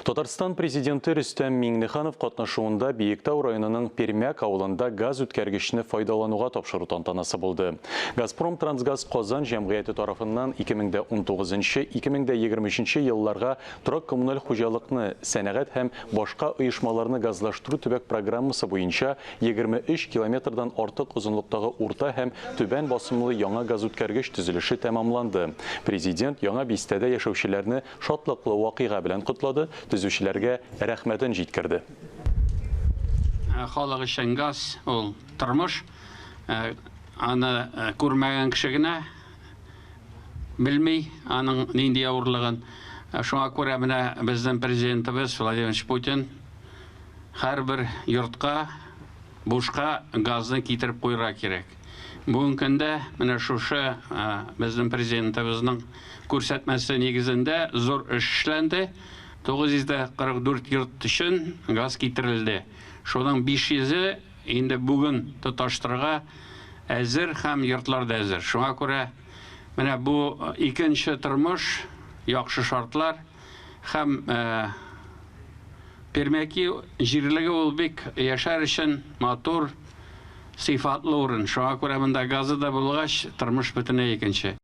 Татарстан Президенты Рөстәм Миңнеханов катнашуында Биектау районының Пермяк авылында газ үткәргечне файдалануга тапшыру тантанасы булды. Газпром трансгаз Казан җәмгыяте тарафыннан 2019-2023 елларга торак-коммуналь хуҗалыкны, сәнәгать һәм башка оешмаларны газлаштыру төбәк программасы буенча 23 километрдан артык озынлыктагы урта һәм түбән басымлы яңа газүткәргеч төзелеше тәмамланды. Президент яңа бистәдә яшәүчеләрне Шатлыклы вакыйга белән котлады, төзүчеләргә рәхмәтен җиткерде. Халык өчен газ ул тормыш. Аны күрмәгән кеше генә белми аның нинди авырлыгын. Шуңа күрә менә безнең президентыбыз Владимир Путин һәрбер йортка бушка газны китереп куярга кирәк. Бүгенге көндә менә шушы безнең президентыбызның күрсәтмәсе нигезендә зур эш эшләнде. 944 йорт өчен газ китерелде. Шуның 500-е инде бүген тоташтырырга әзер һәм йортлар да әзер. Шуңа күрә менә бу икенче тормыш, яхшы шартлар һәм Пермяки җирлеге ул бик яшәр өчен матур, сыйфатлы урын. Шуңа күрә монда газы да булгач, тормыш бөтенләй икенче.